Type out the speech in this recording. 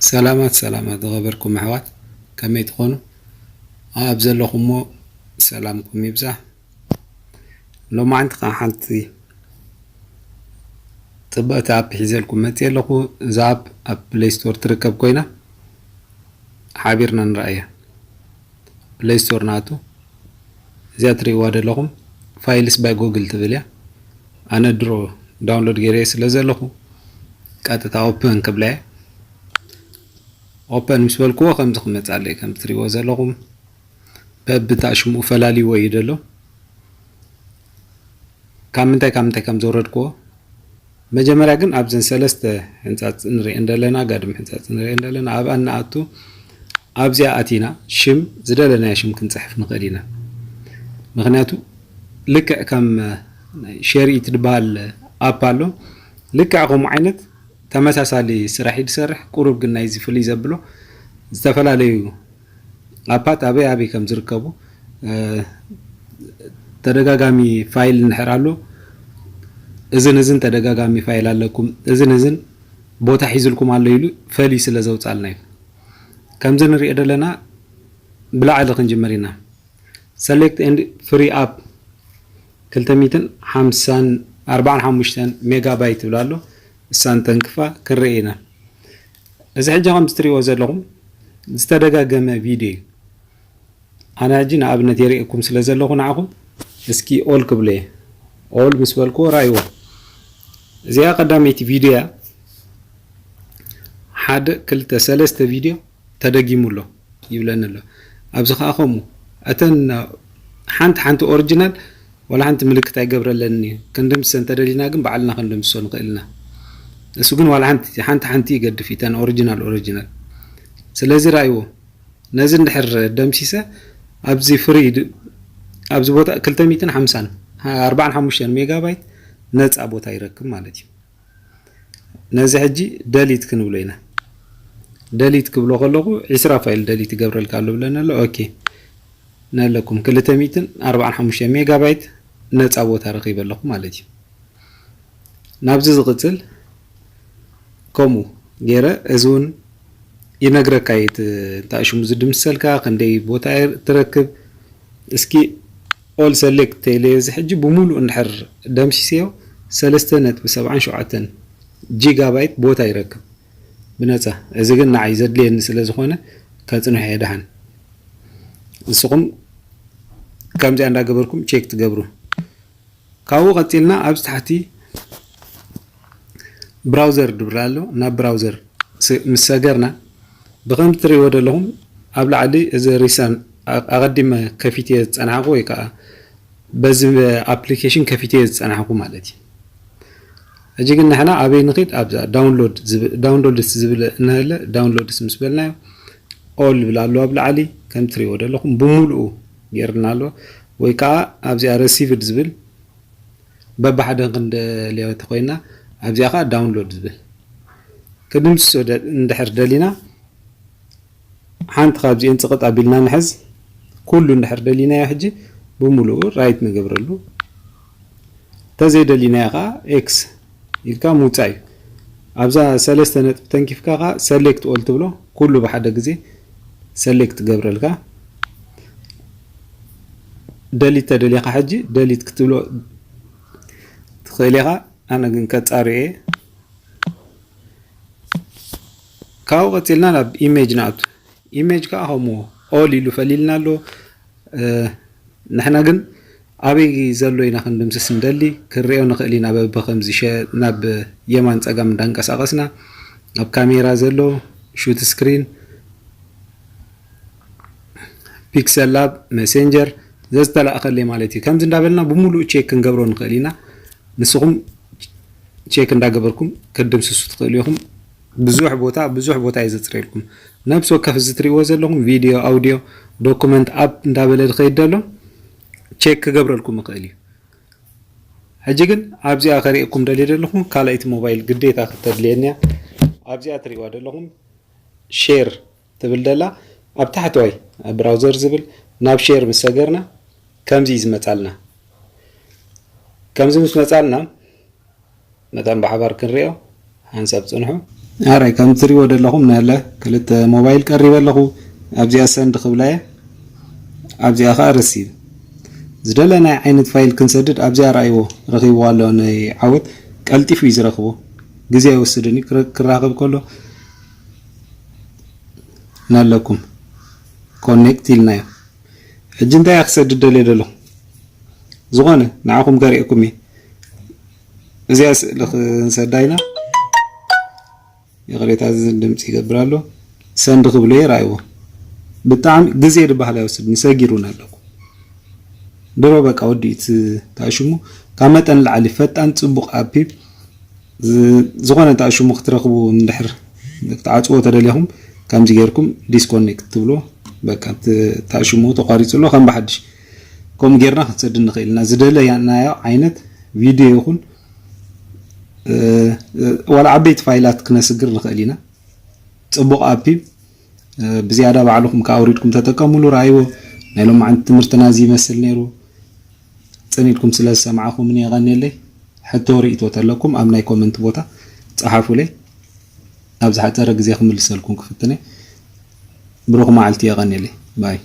ሰላማት ሰላማት ዝኸበርኩም ኣሕዋት፣ ከመይ ትኾኑ? ኣብ ዘለኹሞ ሰላምኩም ይብዛሕ። ሎማዓንቲ ከዓ ሓንቲ ጽብቕቲ ኣፕ ሒዘልኩም መፅየ ኣለኹ። እዛ ኣፕ ኣብ ፕሌይ ስቶር ትርከብ ኮይና ሓቢርና ንረኣያ። ፕሌይ ስቶር ናቱ እዚኣ ትርእይዋ ዘለኹም ፋይልስ ባይ ጎግል ትብል እያ። ኣነ ድሮ ዳውንሎድ ገይረ ስለ ዘለኹ ቀጥታ ኦፕን ክብላ እየ። ኦፐን ምስ በልክዎ ከምዚ ክመፅኣለይ ከም ትሪእዎ ዘለኹም በብታ ሽሙ ፈላልይዎ እዩ ዘሎ። ካብ ምንታይ ካብ ምንታይ ከም ዘውረድክዎ መጀመርያ ግን ኣብዘን ሰለስተ ሕንፃፅ ንሪኦ እንደለና ጋድም ሕንፃፅ ንሪኦ እንደለና ኣብኣ እናኣቱ ኣብዚኣ ኣቲና ሽም ዝደለናዮ ሽም ክንፅሕፍ ንኽእል ኢና። ምክንያቱ ልክዕ ከም ሼር ኢት ዝበሃል ኣፕ ኣሎ። ልክዕ ከምኡ ዓይነት ተመሳሳሊ ስራሕ እዩ ዝሰርሕ። ቁሩብ ግን ናይዚ ፍልይ ዘብሎ ዝተፈላለዩ ኣፓት ኣበይ ኣበይ ከም ዝርከቡ ተደጋጋሚ ፋይል እንድሕር ኣሎ እዝን እዝን ተደጋጋሚ ፋይል ኣለኩም እዝን እዝን ቦታ ሒዝልኩም ኣሎ ኢሉ ፈልዩ ስለ ዘውፃልና እዩ። ከምዚ ንሪኦ ዘለና ብላዕሊ ክንጅምር ኢና። ሰሌክት ኤንድ ፍሪ ኣፕ ክልተ ሚእትን ሓምሳን ኣርባዓን ሓሙሽተን ሜጋባይት ትብል ኣሎ። እሳን ተንክፋ ክንርኢ ኢና። እዚ ሕጂ ከም እትሪእዎ ዘለኹም ዝተደጋገመ ቪድዮ እዩ። ኣነ ሕጂ ንኣብነት የርእየኩም ስለ ዘለኹ ንዓኹም እስኪ ኦል ክብሎ እየ። ኦል ምስ በልክዎ ራእይዎ። እዚኣ ቀዳመይቲ ቪድዮ እያ። ሓደ ክልተ ሰለስተ ቪድዮ ተደጊሙ ኣሎ ይብለኒ ኣሎ። ኣብዚ ከዓ ከምኡ እተን ሓንቲ ሓንቲ ኦሪጂናል ዋላ ሓንቲ ምልክት ኣይገብረለንን እዩ። ክንድምስሰ እንተደሊና ግን ባዕልና ክንድምስሶ ንኽእል ኢና። እሱ ግን ዋላ ሓንቲ ሓንቲ ሓንቲ ይገድፍ እዩ፣ እተን ኦሪጂናል ኦሪጂናል። ስለዚ ራእይዎ ነዚ እንድሕር ደምሲሰ ኣብዚ ፍሪ ድ- ኣብዚ ቦታ ክልተ ሚእትን ሓምሳን ኣርባዓን ሓሙሽተን ሜጋባይት ነፃ ቦታ ይረክብ ማለት እዩ። ነዚ ሕጂ ደሊት ክንብሎ ኢና። ደሊት ክብሎ ከለኹ ዒስራ ፋይል ደሊት ይገብረልካ ኣሎ ብለና ኣሎ። ኦኬ ነለኩም ክልተ ሚእትን ኣርባዓን ሓሙሽተ ሜጋባይት ነፃ ቦታ ረኺበ ኣለኹ ማለት እዩ። ናብዚ ዝቕፅል ከምኡ ገይረ እዚ እውን ይነግረካ እዩ። እቲ እንታይ ሽሙ ዝድምሰልካ ክንደይ ቦታ ትረክብ። እስኪ ኦል ሰሌክት ተይለዮ እዚ ሕጂ ብምሉእ እንድሕር ደምሲሰዮ ሰለስተ ነጥቢ ሰብዓን ሸውዓተን ጂጋባይት ቦታ ይረክብ ብነፃ። እዚ ግን ንዓይ ዘድልየኒ ስለ ዝኾነ ከፅንሖ እየ ደሓን። ንስኹም ከምዚኣ እንዳገበርኩም ቼክ ትገብሩ። ካብኡ ቀፂልና ኣብዚ ታሕቲ ብራውዘር ድብል ኣሎ። ናብ ብራውዘር ስ- ምስ ሰገርና ብከምቲ ትሪእዎ ዘለኹም ኣብ ላዕሊ እዚ ሪሰን ኣቐዲመ ከፊትየ ዝፀናሕኩ ወይ ከዓ በዚ ኣፕሊኬሽን ከፊትየ ዝፀናሕኩ ማለት እዩ። ሕጂ ግን ንሕና ኣበይ ንኺድ? ኣብዛ ዳውንሎድ ዝብ- ዳውንሎድስ ዝብል እንሀለ ዳውንሎድስ ምስ በልናዮ ኦል ይብል ኣሎ ኣብ ላዕሊ ከም ትሪእዎ ዘለኹም ብምሉኡ ገይርና ኣሎ። ወይ ከዓ ኣብዚኣ ረሲቭድ ዝብል በብሓደ ክንደልዮ ተኮይና ኣብዚኣ ከዓ ዳውንሎድ ዝብል ክንድምስሶ ደ- እንድሕር ደሊና ሓንቲ ካብዚኤን ፅቕጥ ኣቢልና ንሕዝ። ኩሉ እንድሕር ደሊናዮ ሕጂ ብምሉኡ ራይት ንገብረሉ። እንተዘይደሊናዮ ከዓ ኤክስ ኢልካ ምውፃእ እዩ። ኣብዛ ሰለስተ ነጥቢ ተንኪፍካ ከዓ ሰሌክት ኦል ትብሎ ኩሉ ብሓደ ግዜ ሰሌክት ገብረልካ። ደሊት ተደሊኻ ሕጂ ደሊት ክትብሎ ትኽእል ኢኻ። ኣነ ግን ከፃርዮ እየ። ካብኡ ቀፂልና ናብ ኢሜጅ ንኣቱ። ኢሜጅ ከዓ ከምኡ ኦል ኢሉ ፈሊልና ኣሎ። ንሕና ግን ኣበይ ዘሎ ኢና ክንድምስስ ንደሊ ክንሪኦ ንኽእል ኢና በብከምዚ ናብ የማን ፀጋም እንዳንቀሳቐስና ኣብ ካሜራ ዘሎ ሹት ስክሪን ፒክሰል ላብ መሴንጀር ዘዝተላእኸለይ ማለት እዩ። ከምዚ እንዳበልና ብምሉእ ቼክ ክንገብሮ ንኽእል ኢና። ንስኹም ቼክ እንዳገበርኩም ክትድምስሱ ትኽእሉ ኢኹም። ብዙሕ ቦታ ብዙሕ ቦታ እዩ ዘፅረልኩም። ነብሲ ወከፍ እዚ ትሪእዎ ዘለኹም ቪድዮ ኣውድዮ ዶኩመንት ኣፕ እንዳበለ ዝኸይድ ዘሎ ቼክ ክገብረልኩም ይኽእል እዩ። ሕጂ ግን ኣብዚኣ ከርእየኩም ደልየ ዘለኹ ካልኣይቲ ሞባይል ግዴታ ክተድልየኒ እያ። ኣብዚኣ ትሪእዋ ዘለኹም ሼር ትብል ደላ ኣብ ታሕተዋይ ብራውዘር ዝብል ናብ ሼር ምስ ሰገርና ከምዚ እዩ ዝመፃልና። ከምዚ ምስ መፃልና መታን ብሓባር ክንሪኦ ሓንሳብ ፅንሑ። ኣራይ ከም ትሪእዎ ዘለኹም ነለ ክልተ ሞባይል ቀሪበ ኣለኹ። ኣብዚኣ ሰንድ ክብላ እየ። ኣብዚኣ ከዓ ርሲብ። ዝደለናይ ዓይነት ፋይል ክንሰድድ ኣብዚኣ ረኣይዎ። ረኺብዎ ኣሎ ናይ ዓወት። ቀልጢፉ እዩ ዝረኽቦ። ግዜ ኣይወስድን እዩ ክረ- ክራኸብ ከሎ። ናለኩም ኮኔክት ኢልናዮ። ሕጂ እንታይ እያ ክሰድድ ደልየ ዘለኹ? ዝኾነ ንዓኹም ከርእየኩም እየ። እዚኣ ስእሊ ክንሰዳ ኢና። ይቕሬታ፣ እዚ ድምፂ ይገብር ኣሎ። ሰንድ ክብሎ ይረኣይዎ። ብጣዕሚ ግዜ ዝበሃል ኣይወስድን፣ ሰጊሩን ኣለኩ። ድሮ በቃ ወዲኡ እቲ ተኣሽሙ ካብ መጠን ላዕሊ ፈጣን ፅቡቕ ኣፕ እዩ። ዝ- ዝኾነ ተኣሽሙ ክትረኽቡ እንድሕር ክትዓፅዎ ተደሊኹም ከምዚ ጌርኩም ዲስኮኔክት ትብሎ። በቃ እቲ ተኣሽሙ ተቋሪፁ ኣሎ። ከም ብሓድሽ ከምኡ ጌርና ክንሰድ ንኽእል ኢና። ዝደለናዮ ዓይነት ቪድዮ ይኹን እ፣ እ፣ ዋላ ዓበይቲ ፋይላት ክነስግር ንኽእል ኢና። ፅቡቕ ኣፕ እዩ። እ፣ ብዝያዳ ባዕልኹም ከኣውሪድኩም ተጠቀሙሉ። ረኣይዎ፣ ናይ ሎማዓንቲ ትምህርትና እዚ ይመስል ነይሩ። ፅን ኢልኩም ስለ ዝሰማዕኹምኒ የቐንየለይ። ሕቶ ርእይቶ ተለኩም ኣብ ናይ ኮመንት ቦታ ፀሓፉለይ። ኣብ ዝሓፀረ ግዜ ክምልሰልኩም ክፍትነ። ብሩኽ መዓልቲ፣ የቐንየለይ። ባይ።